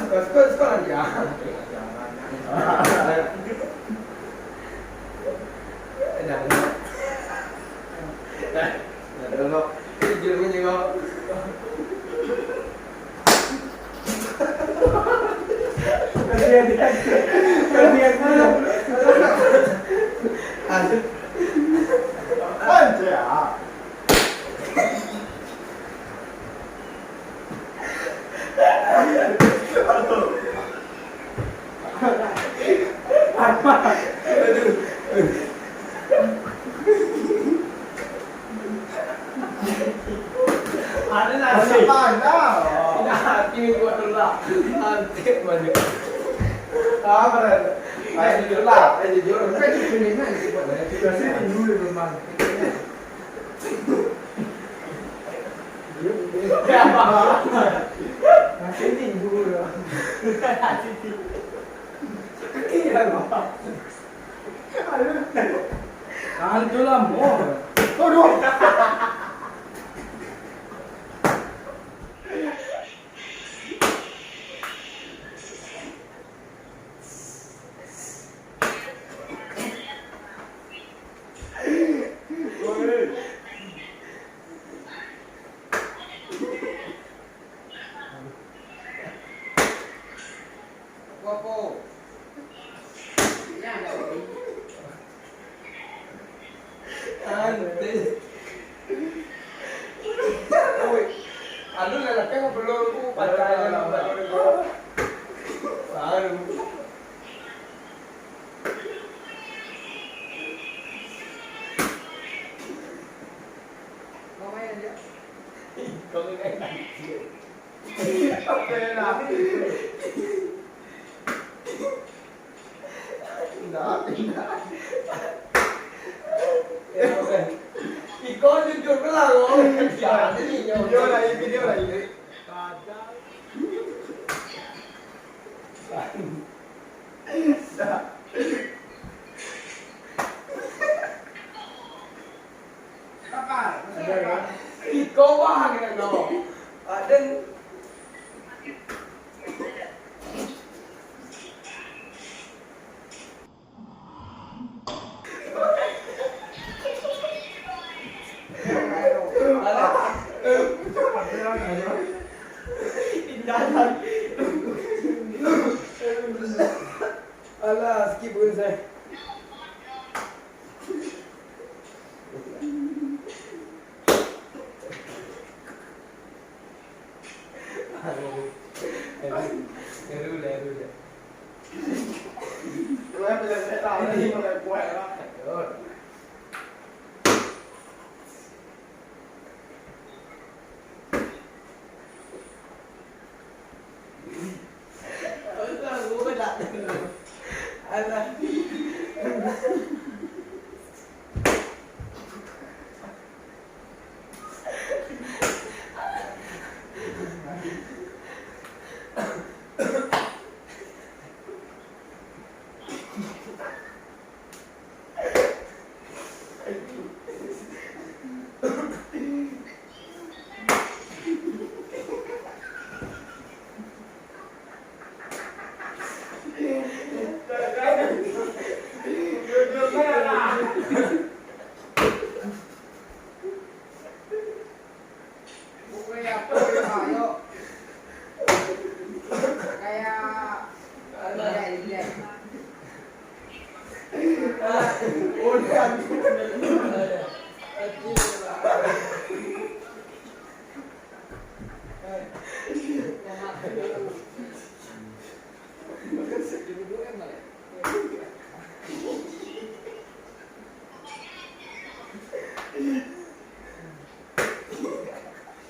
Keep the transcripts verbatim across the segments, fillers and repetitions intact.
Skor, skor aja. Jangan. Jangan dulu. Jujur punya kau. Kasihan dia. Kasihan dia. Aduh. Anjay. Ada nasi. Ada. Nah, hati gua tu lah. Antik banyak. Apa dah? Ayo jujur lah, ayo jujur. Bukan jujur, memang jujur. Situasi ini dulu memang. Masih minggu doh. Iya, Bang. Tangan tu lah, mo. Aduh. Ante. Oi. Anu lah, lah, kan belum, aku pakai lah, lah, lah. Baru. Kau main aja. Kau main aja. Apa yang nak? Indak, indak. Iko jujur lah, lo. Video lagi, video lagi. Iko wah, kena kau. Aden. Alah. Alah, skip pun saya. Alah.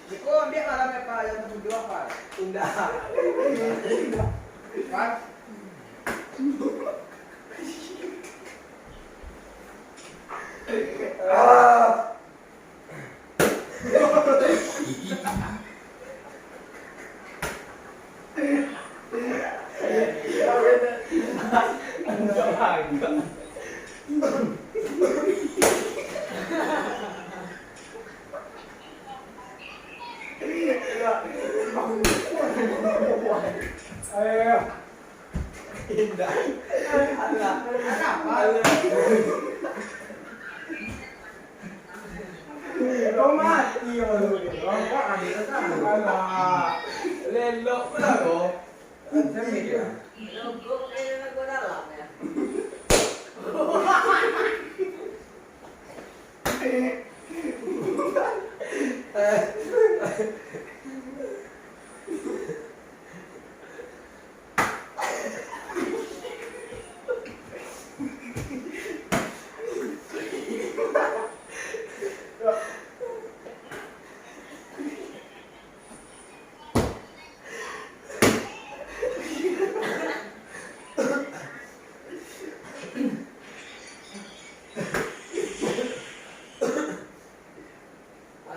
Iko ambiak malam ya, Pak, yang ketujuh, Pak. Indah. Pak. Ah. Ayo. Indah. Alah. Alah. Kau mati, kau tu. Kau buat ambil kan? Alah. Lelok pula kau. Sampai dia.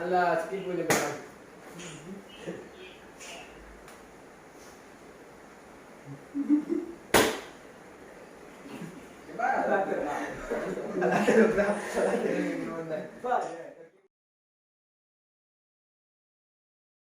Alah, sakik punyo, Bang. Alah, alah, alah.